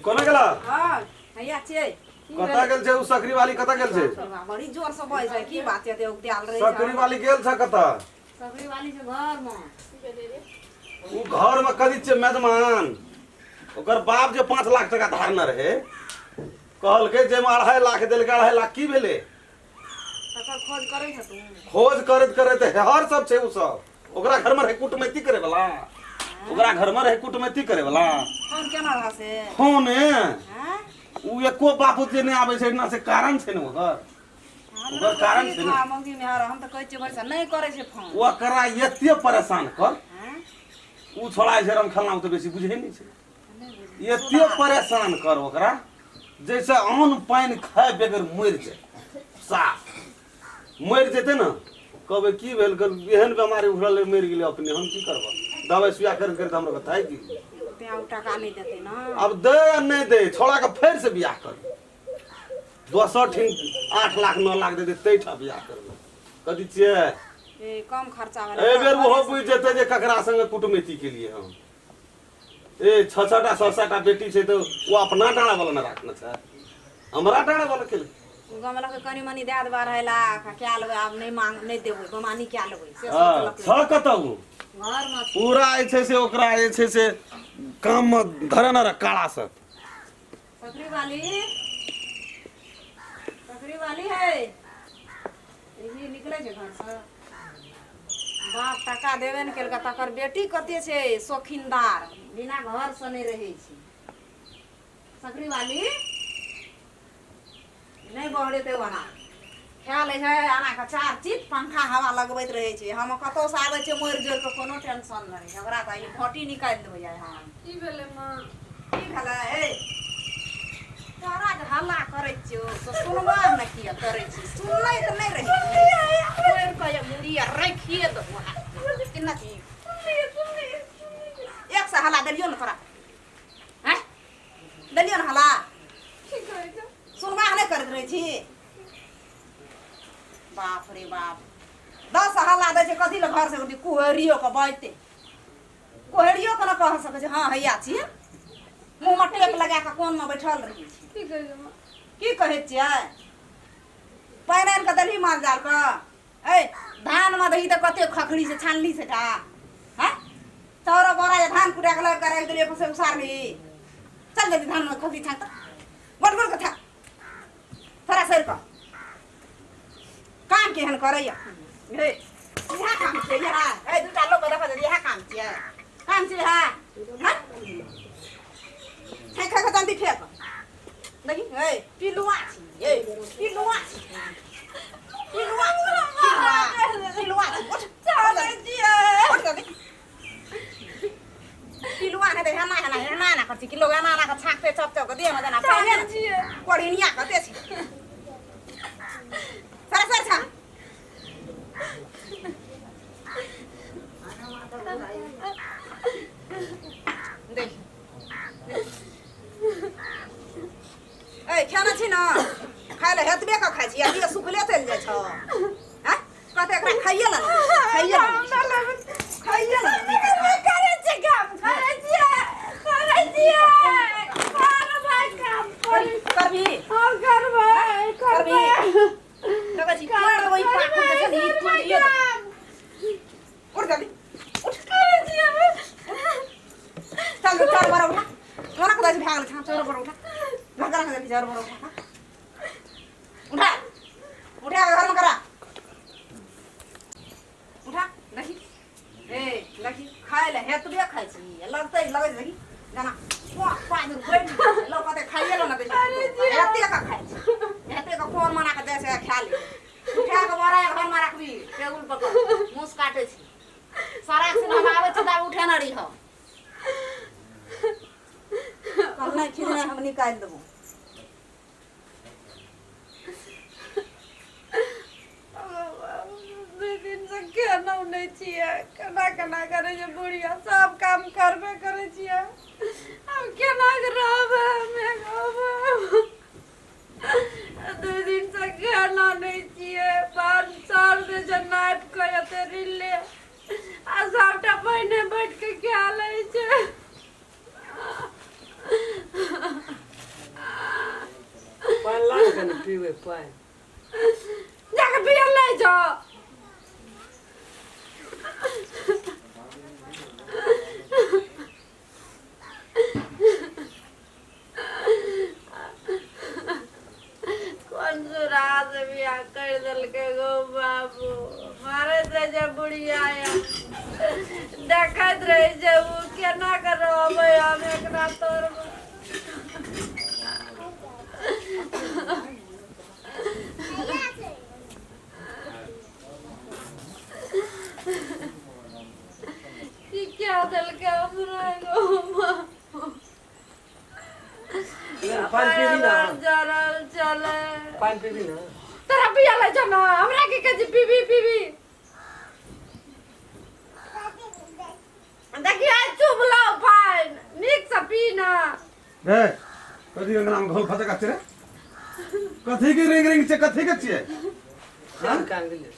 कोना गेला? हाँ, हैया छियै। की कतऽ भेलै? गेल छै उ सकरी वाली, कतऽ गेल छै? बड़ी जोर से बजै छै, की बात छै? एते उगतायल रहै छै। सकरी वाली गेल छै कतऽ? सकरी वाली छै घर में। उ घर में कथी छै मेजमान? ओकर बाप जे 5 लाख टका धारने रहे, कहलकै जे 2.5 लाख देलकै, 2.5 लाख की भेलै? तकर खोज करै छ तू? खोज करैत करैत हेहर सब छै उ सब। ओकरा घर में रहे कुटमैती करे वाला, ओकरा घर में रहे कुटमैती करे वाला। फोन केना रह से? फोन हैं? उ एको बापू जे नहि आबै छै ना, से कारण छै ने ओकर, ओकर कारण छै ने। मौगी में हम तऽ कहै छियै भरिसँ नहि करै छै फोन। ओकरा एते परेशान कर हैं? उ छोड़ा छै रंग खेलना, उ तऽ बेसी बुझै नहि छै। नहि बुझै। एते परेशान कर ओकरा जैसे अन्न पानि खाए बगैर मरि जाए, साफ मरि जेतै ने। कहबै की भेल? एहन बेमारी उठल, मरि गेलै अपने, हम की करबै? दवाइ सुइया करैत करैत हमरा थाकि गेलियै। तें ओ टाका नहि देतै ने। आब दे या नहि दे, छोड़ा के फेर से बियाह कर, दोसर ठिन 8 लाख 9 लाख दे दे, तै ठा बियाह करबै। कथी छियै? ए, कम खर्चा वाला। एहि बेर ओहो बुझि जेतै जे ककरा संगे कुटमैती केलियै हम। ए 6 6 टा 7 7 टा बेटी छै तऽ ओ अपना डाँड़ा वाला ने राखने छै, हमरा डाँड़ा वाला के गामला के कनि मनि दए देबै 2.5 लाख आ कए लेबै, आब नहि मांग, नहि देबै, बेमानी कए लेबै से हँ। सोचलक। छ कतऽ उ? घरमे। पूरा जे छै से ओकरा जे छै से काममे धरे ने रह काड़ा से। सकरी वाली, सकरी वाली है, ई निकलै छै घरसँ। बाप टाका देबे ने केलकै, तकर बेटी कते छै शौखिनदार, बिना घरसँ नहि रहै छै। सकरी वाली नहि बहरेतै, ओना खा लै छै एना कऽ चार चित, पंखा हवा लगबैत रहै छै। हम कतहुसँ आबै छियै मरि जोरि कऽ, कोनो टेंशन नहि रहै छै ओकरा। तऽ ई घटी निकालि देबै आइ हम। की भेलै माँ? की भेलै? हे, तोरा जे हल्ला करै छियौ से सुनबा ने किया करै छी? सुनै तऽ नहि रहै तोड़ि कऽ ये मुड़ी आ राखिए देबौ। केना छी? एक से हल्ला देलियौ ने तोरा, हैं? देलियौ ने हल्ला? की कहै छै? सुनबा नहि करैत रहै छी। बाप रे बाप, 10 हल्ला दै छै कथी लए घर से? कुहरियो के बजते, कोहरियो के ने कह सकै छै। हँ, हैया छियै, मुँहमे टेप लगा कऽ कोनमे बैठल रहै छी। की कहै छै माँ? की कहै छियै? पानि आनि कऽ देलही माल जालके? ऐ धानमे दही तऽ कते खखड़ी छै, छानली छै टा? हँ, चाउर बोरा जे धान कुटा कऽ लऽ कऽ राखि देलियै से उसारली? चल जल्दी, धानमे खखड़ी छान तऽ गोट गोट कऽ छान, थोड़ा सरि कऽ। काम केहन करैया हे, इएह काम छियै इएह? ए दूटा लोक देखऽ दे, इएह काम छियै? काम छियै इएह? हँ, फेंक कऽ जल्दी फेंक। देखी, ए पिलुआ छी, ए पिलुआ छी, पिलुआ छी, पिलुआ, पिलुआ छी। उठ। चलै छियै। उठ जल्दी। पिलुआ नहि तऽ एना एना एना एना करै छै कि लोग एना एना कऽ छाँकते चप चप कऽ देहमे जेना पानि चलै छियै। कोढ़िनिया कते छी। सर सर छा देख। ए खाना छी ने, खाय लए हेतबे कऽ खाइ छी आ दियो सुखले चलि जाइ छौ। हैं, कहते एकरा खाइए ने, खाइए ने, खाइए ने। करै छियै काम, करै छियै, करै छियै, करबै काम, करै। करबी? हँ, करबै। करबी? करबै। देखै छी, तोड़ि देबै ई पाकुर जे छै ने, ई तोड़िए देबै। उठ जल्दी, उठ। करै छियै। चल, चार बार उठा। तोरा कदाच भए गेल छा। चार बार उठा, घर करा जल्दी। चार बार उठा, उठा, उठा, घरमे करा, उठा। देखी, ए देखी, खाय ले हेतबे खाइ छी, लगतै लगै छै। देखी जेना पाँच पाँच दिन बैठ लोक कहतै खाइए लो ने। दै छै हेते के खाइ छी, हेते के कोन मना के दै छै? खा ले। उठा के बोरा घरमे राखबी टेबुल पर। मूस काटै छी सारा से। हम आबै छी तऽ उठे न रही। कहना खिचना हम निकालि देबो। दू दिनसँ खेलहुँ नहि छियै। केना केना करै छै बुढ़िया? सब काम करबे करै छियै, आब केना के रहबै हमे? दू दिनसँ खेलहुँ नहि छियै। बाल सर जे छै नापि कऽ एते रिले आ सबटा पहिने बैठ के पानि। जाके पियल नहि छौ। कोन सुराज बियाह करि देलकै गो बाबू, मारैत रहै छै बुढ़िया, या देखैत रहै छै ओ। केना कऽ रहबै हम एकरा तोरमे? की क्या देलकै हमरा गो बाबू? पानि पीबी ना? जरल चले। पानि पीबी ना? तोरा पिया लै छौ ना, हमरा की कहै छी? पीबी पीबी। देखिए, चुप लो, पानि नीक से पी ना। रे, कथी अंगना में घोल फटका छै रे? कथी के रिंग रिंग छै? कथी के छियै? कान कान गेलै।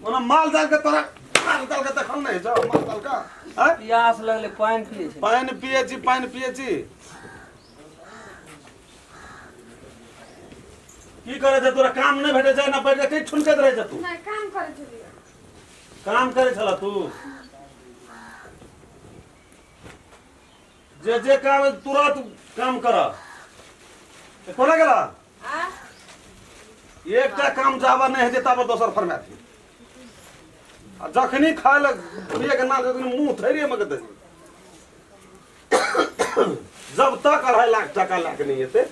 ओना माल जाल के, तोरा माल जाल के देखल नहि छौ? माल जाल के आँय? प्यास लगलै, पानि पियै छै। पानि पियै छी, पानि पियै छी। की करै छै? तोरा काम नहि भेटै छै ना? बैठ के ठुनकैत रहै छै तू। नहि, काम करै छलियै। काम करै छल तू? जे जे काम है, तुरंत काम कर। कोना गेला? आ एकटा काम जाबा नहि हेतै ताबे दोसर फरमाती। आ जखनी खाय लए पिए के नाम, तखनी मुंह थैरे में के दही। जब तक 2.5 लाख टका लए के नहीं हेतै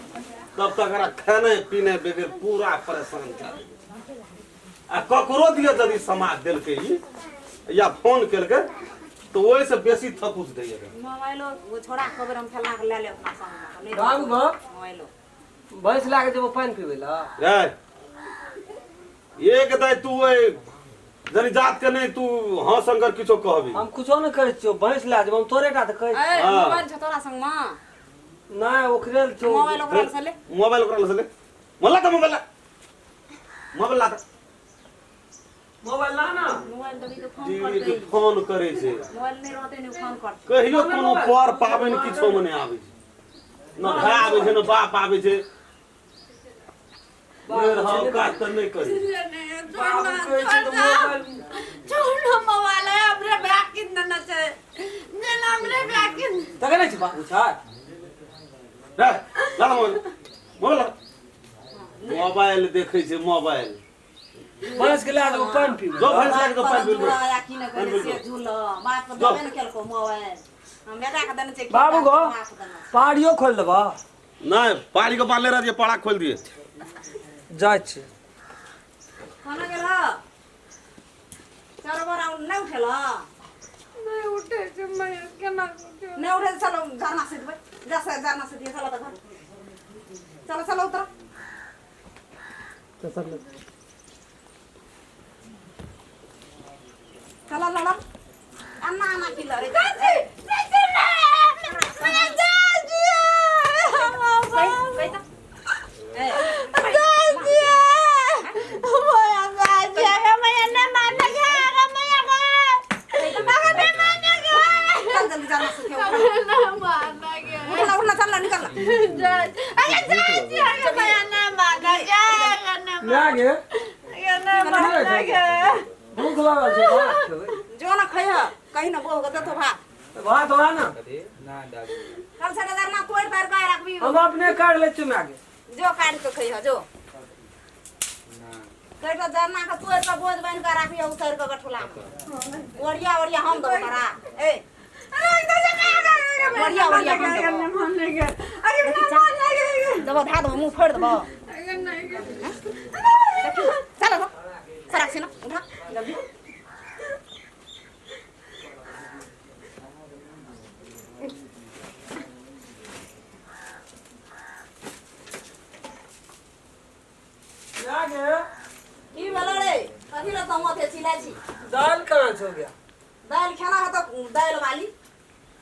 तब तक एकरा खाने पीने बगैर पूरा परेशान कए देबै। आ ककरो दिअ यदि समाज देलकै ई या फोन केलकै तऽ ओहिसँ बेसी थकुच दैए। मोबाइलो वो छोड़ा खबर हम फलना के ले ले अपना संग में नहीं। बाबू गो। मोबाइलो। भैंस लए कऽ जेबो पानि पीबै लए। रे, एक दाय तू ओहि जनी जात के नहीं, तू हाँ शंकर किछो कहबी। हम कुछो नहि करै छियौ, भैंस लए जेबो हम, तोरे टा तऽ कहै। ए। हाँ। मोबाइल छौ तोरा संग में? नहि, ओकरे लए छौ। मोबाइल ओकरा से ले। मोबाइल ओकरा लग से ले। मोबाइल ला, मोबाइल ला, मोबाइल ला। मोबाइल ला ना। मोबाइल दबी तो फोन दीदी करते। के फोन करे छै। मोबाइल नहीं रहते नहीं, फोन करते। कहियो कोनो पर पाबनि किछो मे नहि आबै छै न, भाय आबै छै न बाप आबै छै। नहि रहौ काज तऽ नहि करी। बाबू कहै छै तऽ मोबाइल। छोड़ ना मोबाइल है, हमरे बैग किन देना छै जेना, हमरे बैग किन। तकने नहि छै बाबू छै। रे, ला ना मोबाइल, मोबाइल ला। मोबाइल देखै छै मोबाइल। भैंस के लए जेबो पानि पीबै। जो भैंस लए कऽ जो पानि पीबै। या की न करे से झूल बाप के देबे ने केलको मोबाइल, हम बेटा के देने छै। बाबू गो। बाप के देने छै। पाड़ियो खोलि देबऽ? नहि, पाड़ी के बांधले रह दिए, पाड़ा खोलि दिए। जाइ छी। कोना गेल चारो बार नहि उठेल? नहीं उठे छै महेश, केना उठे? नहीं उठे, चलो झरना से देबै, जा से झरना से दिए। चलो तऽ घर चलो, चलो उतर। चलो लड़ब अन्ना अन्ना की लड़े? चाची, चाची, मैं चाची। कहि तऽ ए। चाची, मोया चाची, अगर मैं नहीं मानेगा, अगर मैं अगर नहीं मानेगा। चल जल्दी, झरना से दिए। नहीं मानेगा। उठना उठना, चल निकल। अगर चाची, अगर मैं नहीं मानेगा, अगर नहीं लए गे। अगर नहीं मानेगा। भूख लागल छै, भात खेबै। जो ना खैह, कहीं ना बहु के देतो भात। भात ला ना। कल से झरना तोड़ तार के रखबी। हम अपने काटि लै छियौ माय गे। जो काट के खैह, जो काट के झरना के तोड़ के बोझ बान्हि के राखिह, उतारि के गठुला में ओरिया ओरिया हम देबो तोरा। ए, बढ़िया बढ़िया हम देबो। नहीं मानेगा, अगर नहीं मानेगा। देबो, धए देबो, मुँह फोड़ि देबो। अगर नहीं। चलो सराक से ना उठा जल्दी। माय गे। की भेलो रे? कथी रे तू अथे चिल्लाइ छी? दालि कहाँ छौ गे? दालि खाना है तऽ दालि वाली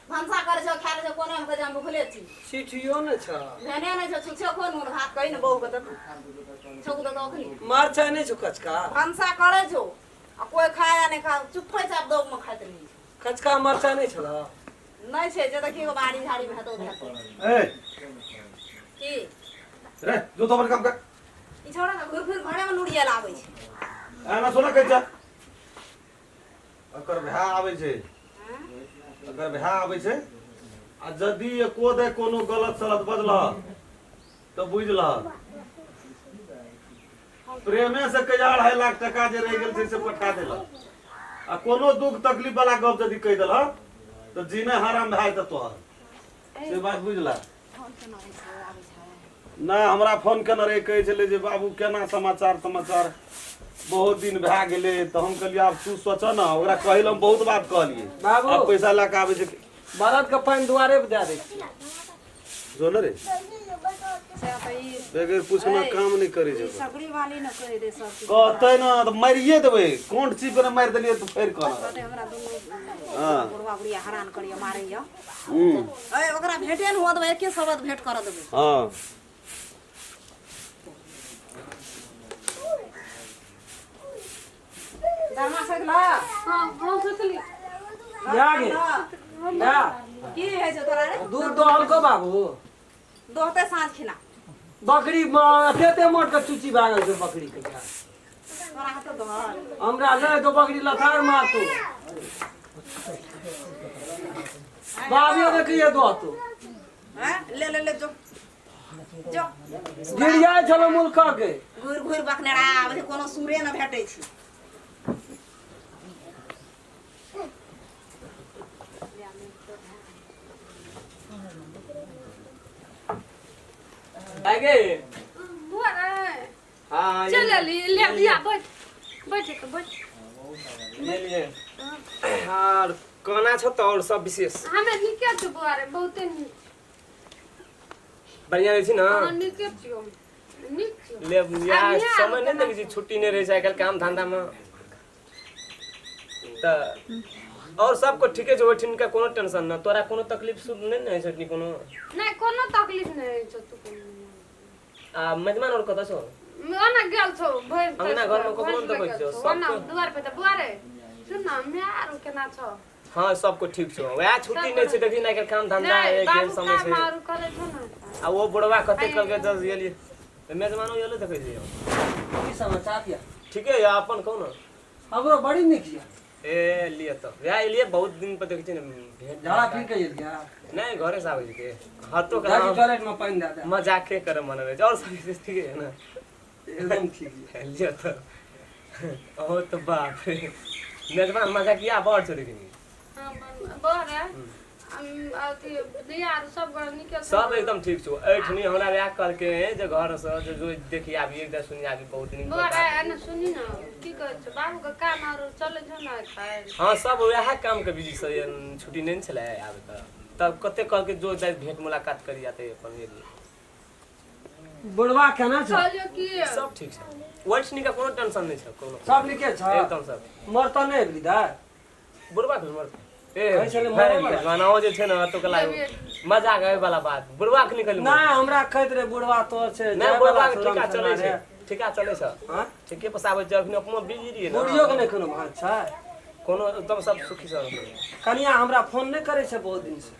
भनसा करै छौ, खा लै छौ। कोनो हम कहै छै हम भुखले छी। चिठियो ने छौ। भेने नहि छौ, छुछो खो नून भात। कहि ने बहू के देतौ, छौक देतौ अखनी। मरचाइ नहि छौ कचका? भनसा करै छौ आ कोइ खाय या नहि खाय, चुप्पे चाप दौग मे खाइत रहै छै। कचका मरचाइ नहि छलौ? नहि छै, जे देखियो बाड़ी झाड़ी मे हेतौ तऽ हेतौ। ए। की? रे, जो तो अपन काम कर। ई छौड़ा तऽ घुरि फिर घरेमे लुरियाल आबै छै। एना सुन कहै छै, एकर भाय आबै छै, एकर भाय आबै छै आ यदि एको दे कोनो गलत सलत बजलह तऽ बुझि लह प्रेमे से कहिया 2.5 लाख टका जे रहि गेल छै से पठा देलक आ कोनो दुख तकलीफ वाला गप यदि कहि देलह तऽ जीने हराम भए जेतऽ तोहर, से बात बुझला। नहि हमरा फोन केने रहै, कहै छलै जे बाबू केना समाचार समाचार बहुत दिन भए गेलै। तऽ हम कहलियै आब तू सोचऽ ने, ओकरा कहै लए हम बहुत बात कहलियै। बाबू। आब पैसा लए कऽ आबै छै। बरद के पानि दुआरे पर दए दै छियै। जो ने रे से तऽ ई बगैर पूछना काम नहि करै छै। ई सगरी वाली ने कहि दे सब किछु। कहतै ने तऽ मारिए देबै, कोन चीज पर मारि देलियै तऽ फेर कहना। कहतै हमरा दुनू हँ। बुढ़वा बुढ़िया हरान करैया मारैया। हूँ। ए ओकरा भेटे ने हुआ देबै, एके शब्द भेंट करऽ देबै। हँ। धर्मा सकला। हाँ हाँ सोचली। जा गे जा। की होइ छौ तोरा रे? दूध दहल को बाबू? दोहते साँझ खिना। बकरी एते मोट के चूची भए गेल छै बकरी के। तोरा हाथ दोहल? हमरा नहि तो बकरी लथार मारतो बाबियो देखिए दहतो। हैं ले ले ले जो जो। गिर जाइ छलो मुल्क के। घुरि घुरि बकनेरा आबै छै, कोनो सूरे ने भेटै छै। आगे। बुआ रे। हाँ। चल अली ले लिया, बैठ बैठ के बैठ। ले लिए। और कोना छौ तो और सब विशेष? हमे नीके छौ बुआ रे, बहुते नीक। बढ़िया रहै छी ने? हाँ नीके छियौ, नीक छियौ। ले या। आ निया। समय नहि देखै छी, छुट्टी नहि रहै छै आइकाल्हि काम धंधा मे तऽ और सबको ठीके छै। ओहिठिनका कोनो टेंशन न तोरा, कोनो तकलीफ सुध नहि ने होइ छै कोनो? नहीं कोनो तकलीफ नहीं होइ छौ तू कोनो। आ मेजमान और कतऽ छौ? ओना गेल छौ भैंस। अंगना घरमे ककरो नहि देखै छियौ, ओना सबके- दुआर पे। तऽ बुआ रे सुन न, माय आरो केना छौ? हाँ सबको ठीक छौ। वएह छुट्टी नहि छै देखी ने आइकाल्हि काम धंधा नहीं है बाबू गेल समय काम छै। आरो करै छौ ने? आ ओ बुढ़वा कते कहलकै दस गेलियै मेजमानो एलै देखै छियै। की समाचार यऽ? ठीके यऽ, अपन कहू ने। हमरो बड़ी नीक यऽ। ए लिए तऽ वएह एलियै बहुत दिन पर देखै छियै ने भेंट। झाड़ा फिर के एलियै? नहि घरे से आबै छै के हाथो के। दादी टॉयलेट में पानि दए दे। मजाके करे मन रहै छै। और सब ठीके है ने? एकदम ठीक यऽ। लिअ तऽ ओ तऽ बाप रे मेजबान मजाकिया बड़ छै लेकिन। हाँ बुआ रे अथी दिया आरो सब गोरा नीके छौ? सब एकदम ठीक छौ। एहिठनी हमरा वएह कहलकै जे घर से जे जो देखी आबी एक सुनी आबी बहुत दिन। बुआ रे एने सुनी न, की कहै छौ बाबू के काम आरो चलै छौ ने एखन? हाँ सब वएह काम के बिजी से छुट्टी नहि ने छलै आबे तऽ तब कते कहलकै जो जाय भेंट मुलाकात करी जाते अपन एलियै। बुढ़वा केना छौ? कहलियौ की सब ठीक छै, ओहिठनी के कोनो टेंशन नहि छै कोनो। सब नीके छौ? एकदम सब। मरतऽ नहि अबरी दाइ? बुढ़वा के मर ए कहै छलै मरे बला। गानाओ जे छै ने तो कला मजाक आबै वाला बात बुढ़वा के निकल। नहि हमरा कहैत रहे बुढ़वा तोर छै नहि जाय बुढ़वा बला के छौ ठीका चलै रामचंद्र छै रे। ठीका चलै छै। हाँ? ठीके पसाबै छै, अखन अपनो बिजी रहियै ने। बुढ़ियो के नहि कोनो भाँज छै? कोनो एकदम सब सुखी सब। कनिया हमरा फोन नहि करै छै बहुत दिन से।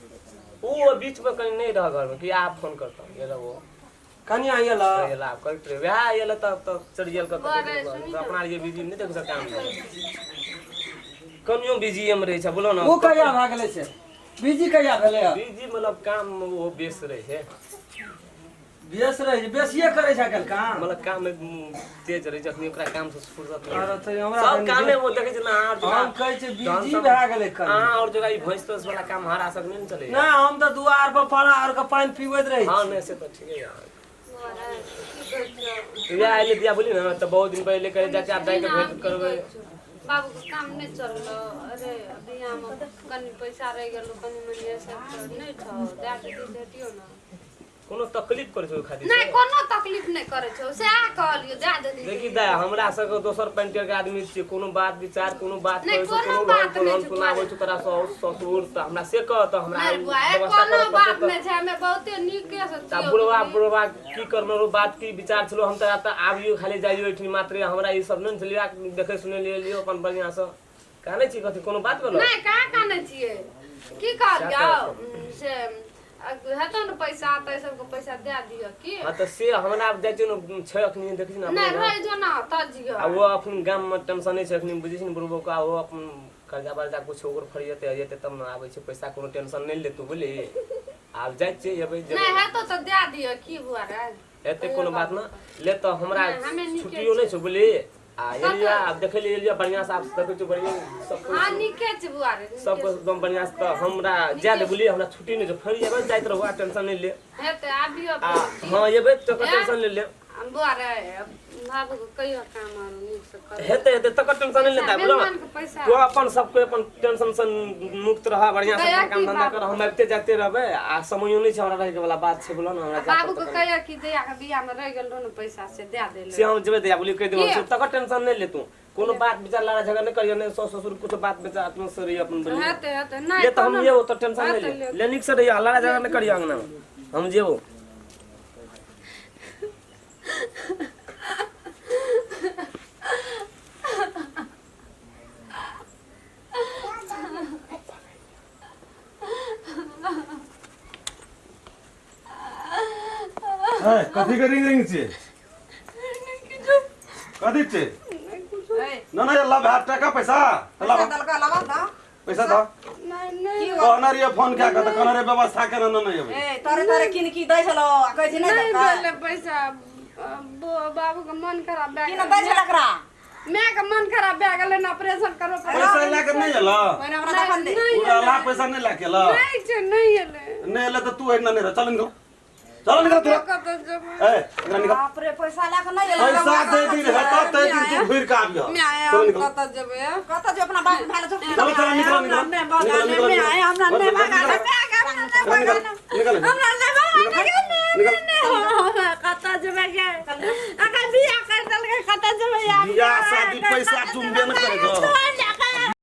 ओ बीच में कहीं नहीं रह घर में कि आप फोन करता हूँ ये वो। कनिया आयल? ये लाभ करते रहे वएह ये तब तब चढ़ गेल बड़े सुनी कऽ अपना लिए बिजी नहीं देख सका काम कनियो बिजी हम रहै छै बोलो ने। ओ कहिया भए गेलै से बिजी कहिया भेलै हँ? बिजी मतलब काम ओ बेस रहै छै। बेस रहै छै, बेसिए करै छै आइकाल्हि काम। मतलब काम में तेज रहै छै, अखनी ओकरा काम से फुर्सत नहि। अरे तऽ हमरा सब कामे ओ देखै छै ने अहाँ हम जगह कहै छै बिजी सब- भए गेलै कनि। अहाँ और जगह ई भैंस तैंस वाला काम हरा सक नहि ने चलै। नहि हम तऽ दुआर पर पाला आर के पानि पीबैत रहै हाँ छी। नहि से तऽ ठीके है। बुआ रे की कहै छौ? वएह एलै दिया बोली ने तऽ बहुत दिन पहिले कहै चाचा आब जाके भेंट करबै। बाबू के काम नहीं चललो। अरे बियाह में कनी पैसा रह गेलो कनी मनी, ऐसे नहीं छौ, दए देती भेटियो ना। कोनो तकलीफ करै छै ओहि खातिर? नहीं कोनो तकलीफ नहीं करे छौ, से आ कहलियो दए देती। देखी दाइ हमरा सबके दोसर पेंटर के आदमी छियै, कोनो बात विचार कोनो बात नहि, कहै छौ कोनो कोनो बात घर नहि दुल्हन छै। सुनाबै छौ तोरा साउस ससुर तऽ हमरा से कह तऽ हमरा नहीं बुआ ए, व्यवस्था कोनो करऽ बात पड़तै। नहीं छै, हमे बहुते नीके से तऽ छियौ। बुढ़वा बुढ़वा की करनो रहो बात की विचार छलो हम तऽ तऽ आबियो खाली जाइयो एहिठिन मात्रे हमरा ई सब नहि ने छलियै देखै सुनै लिए लियो अपन बढ़िआँ सँ कानै छी कथी कोनो बात भेलो? नहीं कहाँ कानै छियै, की कहलियौ से हेतौ ने पैसा तऽ एहि सबके पैसा दए दिअ की। हाँ तऽ से हमरा आब जाइ छियै ने छै अखनी देखै छी ने नहि अपनो गाम। रहि जो ना तऽ जियऽ। आ ओ अपन गाम में टेंशन नहि छै अखनी, बुझै छी ने बुढ़बो के, आ ओ अपन कर्जा बर्जा कुछ ओकर फरियते अयतै तब ने आबै छै पैसा, कोनो टेंशन नहि लेतौ बुझली। आब जाइ छियै एबै नहि जेबै हेतौ तऽ दए दिअ की बुआ रे। एते कोनो बात ना ले तऽ हमरा नहि, हमे नीके छुट्टियो नहि छौ बुझली। आ एलियै आब देखै लए एलियै बढ़िआँ से, आब देखै छियै बढ़िआँ सब हाँ कुछ नीके छै बुआ रे, सब नीके कुछ एकदम बढ़िआँ से। तऽ हमरा जाय दे बुझली, हमरा छुट्टी नहि छौ, फेर एबै जाइत रहू आ टेंशन नहि ले। हेतै आबियो। आ हाँ एबै तकर टेंशन नहि ले बुआ रे, बाबू के कहियो काम आर नीक से कर। हेतै हेतै तकर टेंशन नहि लेता बुझल। मेहमान के पैसा तू अपन सबके अपन टेंशन से मुक्त रह, बढ़िआँ से कहिया अपन काम की धंधा कर। हम आबिते जाइते रहबै आ समयो नहि छै हमरा रहैके वाला बात छै बुझल ने हमरा जाय बाबू के पड़तै। कहियो कि जहिया के बियाह में रहि गेल रहो ने पैसा से दए देले से हम जेबै दया बोली कहि देबै किया? से तकर टेंशन नहि ले तू, कोनो बात विचार लड़ा झगड़ा नहि करियो, नहि सास ससुर कुछ बात विचार अपना से रहियो अपन बोली। हेतै हेतै नहि ले तऽ हम कोनो- जेबो तऽ टेंशन नहि हेतै, ले, ले नीक से रहियो, लड़ा झगड़ा नहि करियो अंगना में, हम जेबो। ए, कथी के रिंग रिंग छियै? कथी छियै? ए, ना ना लब है टका पैसा पैसा लब देलकै लबा दऽ। पैसा दऽ। नहि नहि की हो? कहने रहियै फोन कए कऽ तऽ कहने रहियै व्यवस्था केना ना नहि अबै। ए, तोरे तोरे किन की दै छलो आ कहै छै नहि नहि देलकै। भेलै पैसा। बाबू के मन खराब भए की न गेल। दै छल एकरा? माय के मन खराब भए गेलै ने, ऑपरेशन करबऽ पड़ल। पैसा लए कऽ नहि एलऽ? पहिने हमरा दखन दे। नहि पूरा लाख पैसा नहि लए कऽ एलऽ? नहि छै, नहि एलै। नहि एलै तऽ तू एहिना नहि रह, चल निकल, चल निकल तू। कतऽ जेबै? ए, एकरा निकल। बाप रे, पैसा लए कऽ नहि एलै। पैसा दे दिन हेतौ तै दिन तू घुरि कऽ आबिह। माय चल हम निकल। कतऽ जेबै? कतऽ जो अपना बाप भाय लए जो। चलो चलो निकलो निकलो हमरा नहि भगा निकलो ले, निकलो माय, हमरा नहि भगा ले, निकल निकल हमरा नहि भगा ले, निकल। हमरा कतऽ जेबै गे? अगर बियाह कर देलकै कतऽ जेबै आब? बियाह शादी पैसा जुमबे ने करै छौ।